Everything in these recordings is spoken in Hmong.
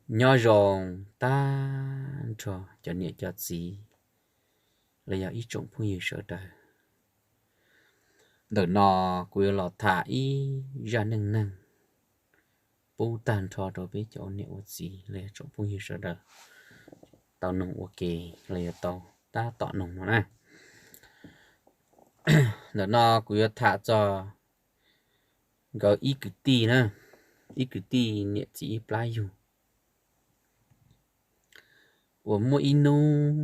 Nyob zoo tag nrho cov niam cov txiv los yog ib tsoom phooj ywg sawv daws. Ntawm no kuv yuav los tham ib zaj neej neeg pub tag nrho rau peb cov ua niam ua txiv los yog tsoom phooj ywg sawv daws tau noog ua ke los yog tau tab tom noog no na. Ntawm no kuv yuav tham txog nkawd ib kwv tij na, ib kwv tij niam txiv ib plab yug, uas muaj ib hnub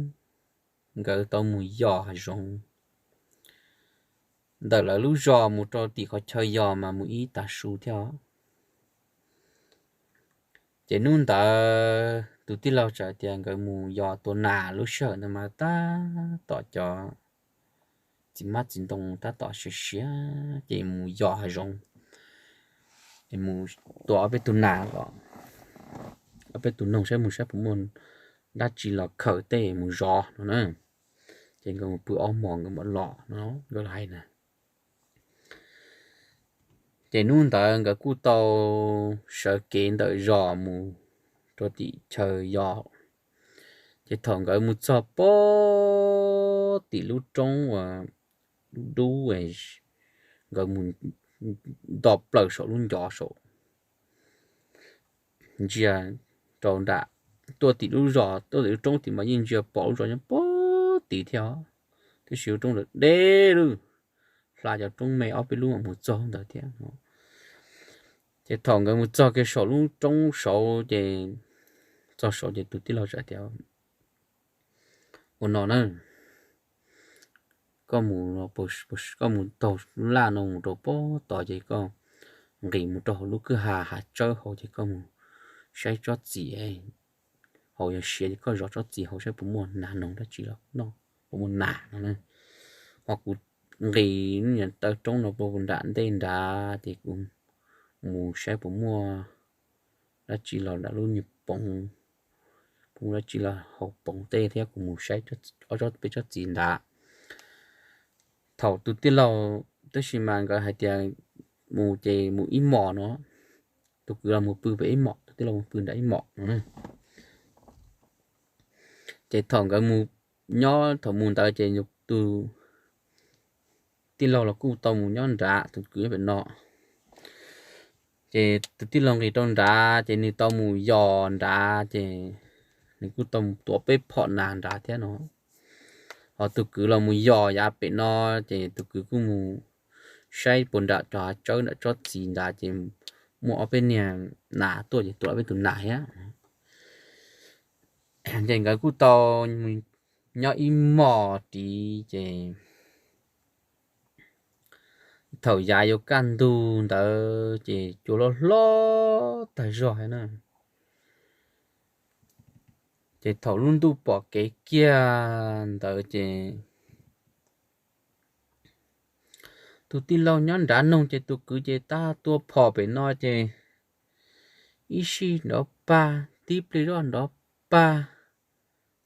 nkawd tau mus yos hav zoov ntawm lawv lub zos mus rau tim qhov chaw yos mas mus ib tav su thiab os. Ces hnub ntawd tus tij laug txawm tias nkawd mus yos tua nas lub sij hawm ntawd mas tab tom cov txiv hmab txiv ntoo tab tom siav siav ces mus yos hav zoov, mus tua ob peb tug nas los, ob peb tug noog saib mus saib puas muaj dab tsi los khaws tej mus zov no na. Ces nkawd mus pw ob hmos nkawd mam los no, nkawd los hais na. Ces hnub ntawd nkawd kuj tau sawv kev ntawm zos mus rau tim chaw yos. Ces thaum nkawd mus txog pem tim lub roob uas dub dub, nkawd mus nto plaws saum lub ncov saum, ntsia rau nram, tuaj tim lub zos, tuaj tim lub roob tim mas yeej ntsia pom lub zos nyob pem tid thiab os. Tiam sis lub roob ntawd deb lawm, hla cov roob me ob peb lub mas mus txog ntawd thiab. Ces thaum nkawd mus txog kiag saum lub roob saud ces, txog saud ces tus tij laug txawm tias, ua no na, koj mus, koj mus taug lub laj no mus rau pem tod ces koj nqis mus rau hauv lub kwj ha hav tsawb hauv ces koj mus saib tsob txiv hauv yog siav ces koj zov tsob txiv hauv saib puas muaj nas noog dab tsi los noj, puas muaj nas no na. Ho kuv nqis taw roob no puag nram ntej nrad ces kuv mus saib puas muaj dab tsi los nram lub nyuag poov, puas muaj dab tsi los hauv poov tej thiab kuv mus saib ob peb tsob txiv nrad. Thaum tus tij laug, tab sis mas nkawd hais tias mus ces mus ib hmos no, tus kwv los mus pw pem ib hmos, tus tij laug mus pw nram ib hmos no. Ces thaum nkawd mus nyob, thaum mus ntawd ces tus tij laug los kuj tau mus nyob nrad, tus kwv nyob pem no. Ces tus tij laug nqis rau nrad ces nws tau mus yos nrad ces nws kuj tau mus tua peb phom nas nrad thiab no. Ho tus kwv los mus yos yav pem no, ces tus kwv kuj mus saib puas nram cov hav tsawb nram tsob txiv nrad ces muaj ob peb niag nas tuaj ces tua ob peb tus nas thiab. Ces nkawd kuj tau nyob ib hmos tid ces thaum yav yuav kaj ntug ntawd ces cua loj hlob tag zog na. Ces thaum lub ntuj pom kev kiag ntawd ces tus tij laug nyob nrad noog ces tus kwv ces tab tua phom pem no ces ib sij nrov pag, tib pliag zoj nrov pag,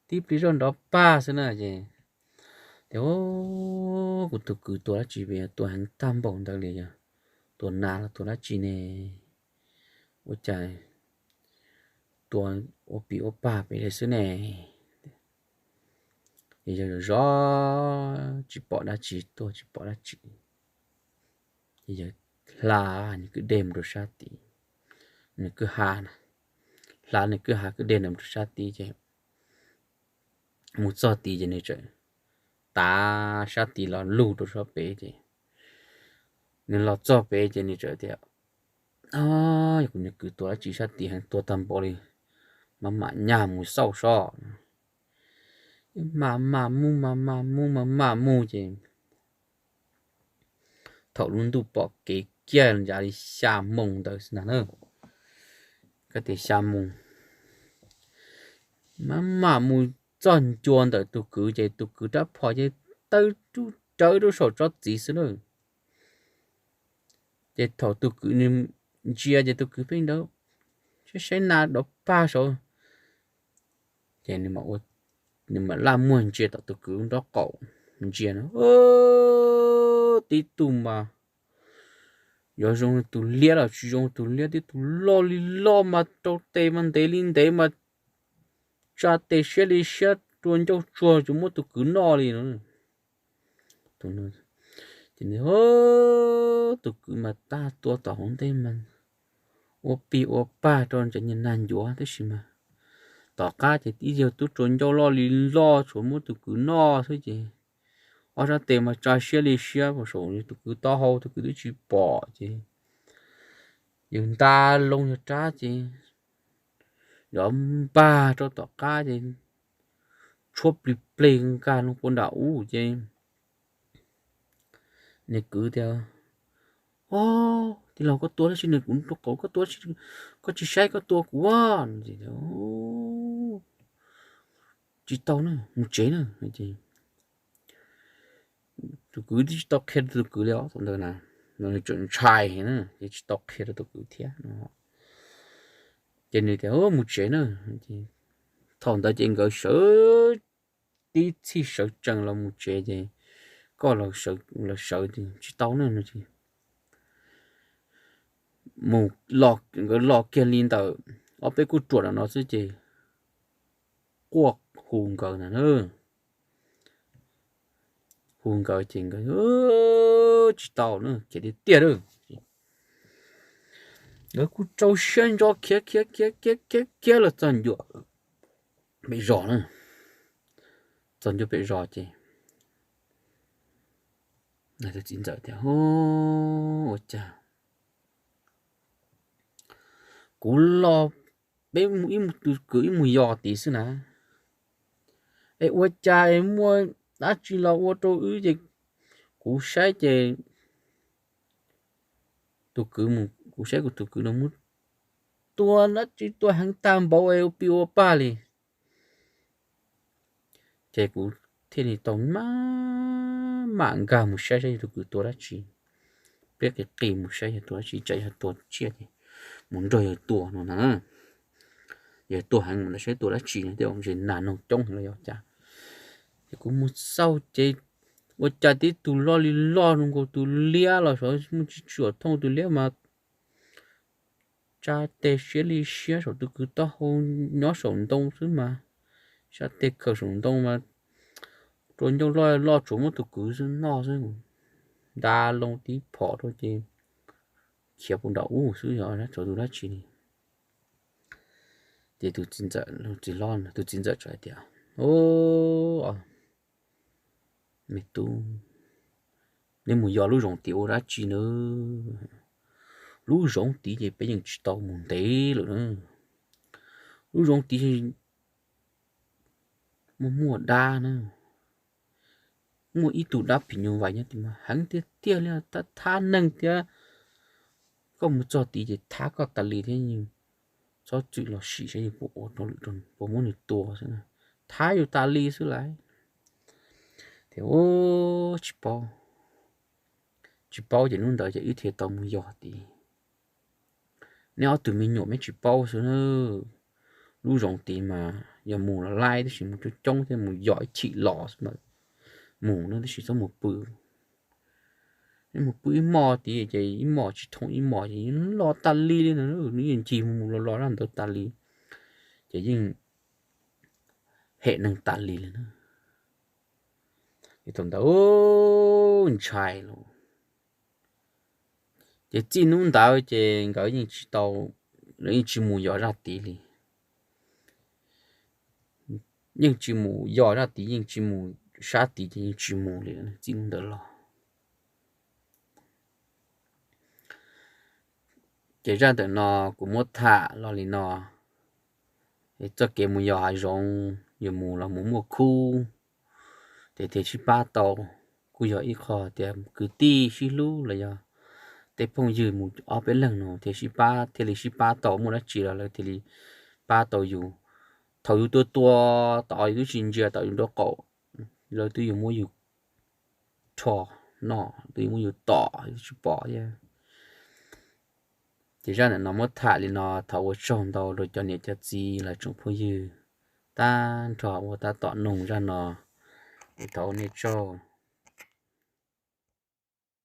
tib pliag zoj nrov pag xwb na ces, ces kuv tus kwv tua dab tsi pem tua heev tag npaum ntawd li, yog tua nas los tua dab tsi ne? Ua cas tua ua pis ua pag pem li xwb ne? Ces yawg zov zov tsis pom dab tsi tuaj, tsis pom dab tsi. Ces yawg hla nws kwj deg mus rau sab tid, nws kwj ha na, hla nws kwj ha kwj deg ntawd mus rau sab tid ces mus txog tid ces nws txawm tav sab tid los lug rau sab pem ces nws los txog pem ces nws txawm tias, yog kuv nws kwv tua dab tsi sab tid heev, tua tag npaum li, mam mam nyag mus xauj sob. Mam mam mus mam mam mus mam mam mus ces thaum lub ntuj pom kev kiag yav li xya moos ntawd xwb ntag na, koj tias xya moos, mam mam mus txog ncua ntawm tus kwv ces tus kwv rab phom ces tawg rub rawv rau saum tsob txiv xwb na. Ces thaum tus kwv nws ntsia ces tus kwv pheej nrov, saib saib nas nrov pag saud. Ces nws mam laj muag ntsia tom tus kwv nraub qaum ntsia no, tib tug mas yuav zoo tus liab los tsis zoo tus liab, tib tug loj li loj mas rau tes mas ntev li ntev mas tsa tes siab li siab rua ncauj tsuag tsuas muab tus kwv noj li no. Ces tus kwv mas tag tua tom hauv ntej mas ua pig ua pag rau ntawm nyias nag ncuav tab sis mas tom qab ces ib yawg tub rua ncauj loj li loj tsuas muab tus kwv noj xwb ces ob sab tes mas tsa siab li siab puag saum tus kwv taub hau, tus kwv twb tsis pom ces yawg nta loo yawg rab ces yov npag rau tom qab ces tshuab plig pleg nkag loo puag nram ub ces nws kwv tias, Ob, tij laug koj tua dab tsi, nws kuv rau qaum koj tua dab tsi, koj tsis saib koj tua kuv a. Tsis tau na, mus tsev na. Tus kwv twb tsis tau qhia rau tus kwv li os, thaum ntawd na, nws tseem ntshai na ces tsis tau qhia rau tus kwv thiab. Ces nws tias, Mus tsev na. Thaum ntawd ces nkawd sawv, tib txhij sawv tsees los mus tsev ces koj los sawv tsis tau na no es mus, nkawd los kiag li ntawm ob peb kuj ruam no no xwb ces quaj hu nkawd na, hu nkawd ces nkawd tsis tau na, khiav tiag tiag lawm. Nkawd kuj rau siab ntso khiav khiav khiav khiav khiav khiav los txog ncua pem zos na, txog ncua pem zos ces txiv ntxawm tias, Ua cas kuv los, peb mus ib mus tus kwv ib mus yos tid xwb na, es ua cas es muaj dab tsi los ua rau wb ces kuv saib ces tus kwv, kuv saib kuv tus kwv no muab tua dab tsi tua heev tag npaum es ua pig ua pag li. Ces kuv thiaj li tau maj mam nkag mus saib saib yog tus kwv tua dab tsi, pliab qis qis mus saib yog tua dab tsi, tsam yog tua tsiaj ces mus nrog yawg tua no na. Yawg tua heev mus saib tua dab tsi no thiab, ntshe nas noog coob heev los yog cas. Ces kuv mus xauj ces ua cas tib tug loj li loj zoo nkaus tus liab los xyov muaj tsis tsuam thooj tus liab mas tsa tes siab li siab saum tus kwv taub hau, nyob saum ntoo xwb mas, tsa tes khaws saum ntoo mas rua ncauj loj loj tsuas muab tus kwv xwb noj xwb. Nta loo tib phom rau ces khiav puag nram ub xwb, yog tsuas tus dab tsi li. Ces tus txiv ntxawm, tus txiv hlob, tus txiv ntxawm txawm hais tias, Au, me tub, neb mus yos lub zoov tid ua dab tsi na? Lub zoov tid ces peb yeej tsis tau mus ntev lawm na. Lub zoov tid muaj muaj dab na, muaj ib tug dab phim nyuj vais nyob tid mas heev tiag tiag li, thab neeg thiab. Koj mus txog tid ces thab koj tas li thiab, txhob txwm los sim saib yus puas ua rau lwm, puas muab nws tua xwb, thab yus tas li xwb lauj. Tias, Tsis paub, tsis paub ces hnub ntawd ces wb thiaj tau mus yos tid. Neb ob tug me nyuam neb tsis paub xwb na. Lub zoov tid mas yog mus los laib tab sis mus coob coob thiab, mus yos ib chim los xwb mas mus na, tab sis txhob mus pw. Neb mus pw ib hmos tid ces ib hmos tsis thooj ib hmos ces los tas li li no, nws yeej ncig mus mus los los rau ntawd tas li, ces yeej hem neeg tas li li na. Ces thaum ntawd ntshai lauj. Ces txij hnub ntawd ces nkawd yeej tsis tau, lawv yeej tsis mus yos zaj tid li. Yeej tsis mus yos zaj tid, yeej tsis mus sab tid ces yeej tsis mus li txij hnub ntawd los. Ces zaj ntawm no kuv muab tham los li no, txoj kev mus yos hav zoov, yog mus los mus muaj khub, ces thiaj sib pab tau. Kuj yog ib qho tias kwv tij sib hlub los yog tej phooj ywg mus ob peb leeg no thiaj sib pab, thiaj li sib pab tau, muaj dab tsi los lawv thiaj li pab tau yus. Thaum yus tua tua tod yus twb tsis ntsia tom yus nraub qaum, lawv twb yuav muab yus rho noj, twb yuav muab yus tom, yus twb tsis pom thiab. Ces zaj ntawm no muab tham li no, thov ua tsaug ntau rau cov niam cov txiv los tsoom phooj ywg tag nrho uas tab tom noog zaj no, es thov ua nej tsaug.